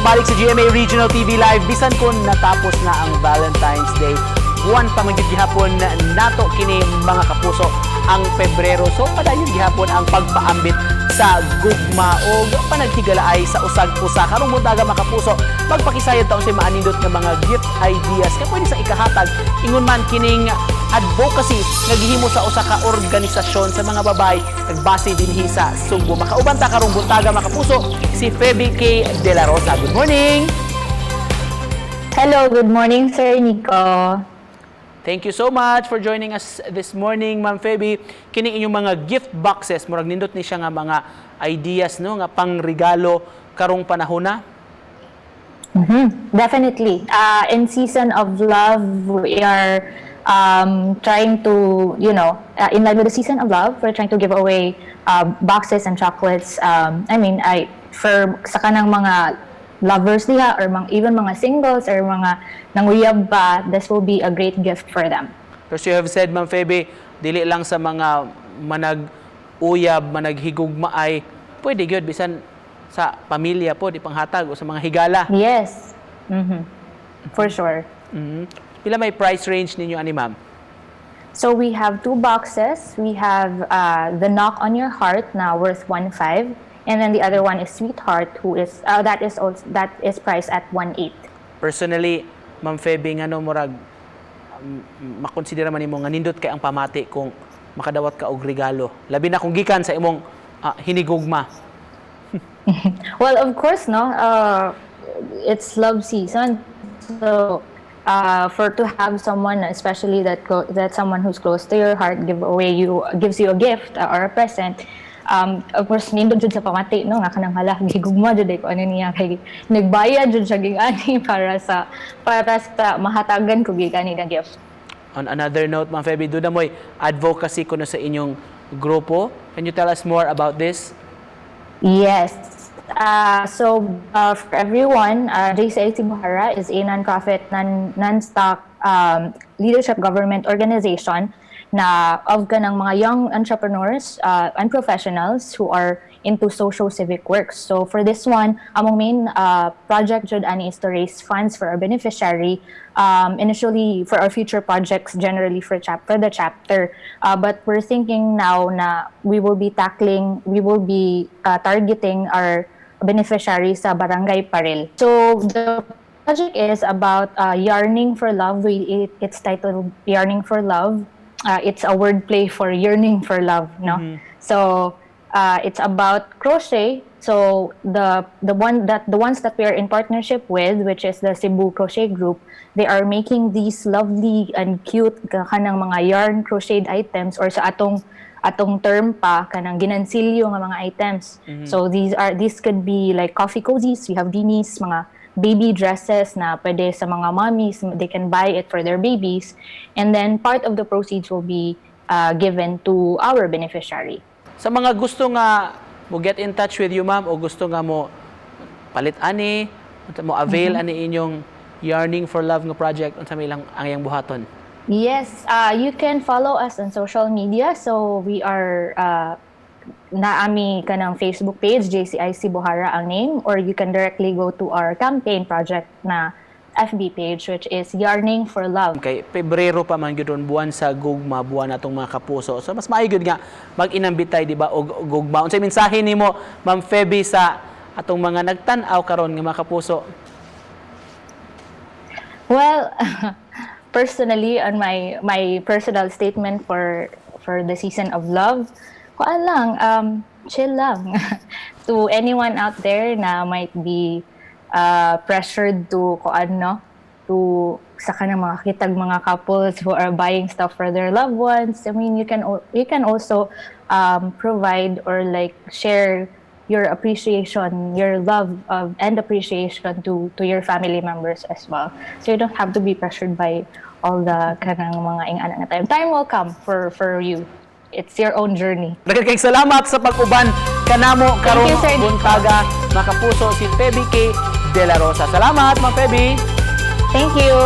Pagbalik sa GMA Regional TV Live, bisan kung natapos na ang Valentine's Day, buwan pa man gyud gihapon nato kini, mga kapuso, ang Pebrero. So padayon gihapon ang pagpaambit sa gugma o panaghigalaay sa usag usa. Karong buntaga, mga kapuso, magpakisayod ta unsay maanindot nga mga gift ideas kay pwede sa ikahatag, ingon man kining advocacy nga gihimo sa usa ka organisasyon sa mga babae nagbase dinhi sa Sugbo. Makauban ta karong buntaga, mga kapuso, si Feby K. De La Rosa. Good morning! Hello, good morning, Sir Nico. Thank you so much for joining us this morning, Ma'am Feby. Kini inyong mga gift boxes, murag nindot ni siya nga mga ideas, no, nga pangregalo karong panahon na. Definitely. In season of love, we are trying to, in line with the season of love, we're trying to give away boxes and chocolates. I mean, I for sa kanang mga lovers diha or even mga singles or mga nanguyab pa, this will be a great gift for them. Pero you have said, Ma'am Feby, dili lang sa mga manag uyab, managhigugma ay pwede gyud bisan sa pamilya po, di panghatag o sa mga higala. Yes. For sure. Pila may price range ninyo ani, ma'am? So we have two boxes. We have the Knock on Your Heart now worth 1.5, and then the other one is Sweetheart, who is that is also that is priced at 1.8. Personally, Ma'am Feby, ngano murag makonsidera man nimo nga nindot kay ang pamati kung makadawat ka og regalo? Labi na kung gikan sa imong hinigugma. Well, of course, no. It's love season, so for to have someone, especially that someone who's close to your heart, give away you gives you a gift or a present. Of course, nindot jud sa pamati, no, nga kanang hala, gigugma jud ko ano niya kay nagbayad jud siya ging-ani para sa mahatagan ko gikan nga gift. On another note, Ma'am Feby, duna mo'y advocacy kuno sa inyong grupo. Can you tell us more about this? Yes. So for everyone, JCIC Buhara is a non-profit, non-stock leadership government organization na of kanang mga young entrepreneurs and professionals who are into social civic works. So for this one, among main project jud ani is to raise funds for our beneficiary. Initially for our future projects, generally for the chapter. But we're thinking now na we will be targeting our beneficiaries sa Barangay Paril. So the project is about Yarning for Love. It's titled Yarning for Love. It's a wordplay for yearning for love, no? So it's about crochet. So the ones that we are in partnership with, which is the Cebu Crochet Group, they are making these lovely and cute kanang mga yarn crocheted items or sa atong term pa kanang ginansilyo nga mga items. So these could be like coffee cozies, we have beanies, mga baby dresses na pwede sa mga mommies, they can buy it for their babies. And then part of the proceeds will be given to our beneficiary. Sa mga gusto nga mo get in touch with you, ma'am, o gusto nga mo palit ani, mo avail ani inyong Yarning for Love nga project, unsa may ilang ang iyang buhaton? Yes, you can follow us on social media. So we are naa mi kanang Facebook page, JCIC Buhara ang name, or you can directly go to our campaign project na FB page, which is Yarning for Love. Kay Pebrero pa man gyud ron, buwan sa gugma, buwan natong mga kapuso. So mas maayo gyud nga mag-inambitay, di ba, og gugma. Unsay mensahe nimo, Ma'am Feby, sa atong mga nagtan-aw karon nga mga kapuso? Well, personally, on my personal statement for the season of love, kuan lang, chill lang. To anyone out there na might be pressured to kuan, no, to sa kanang mga kitag mga couples who are buying stuff for their loved ones. I mean, you can also provide or like share your appreciation, your love of and appreciation to your family members as well. So you don't have to be pressured by all the kanang mga ing-ana nga time. Time will come for you. It's your own journey. Daghang kay salamat sa pag-uban kanamo karong You, Sir Nico. Buntaga, mga kapuso, si Feby K. De La Rosa. Salamat, Ma'am Feby. Thank you.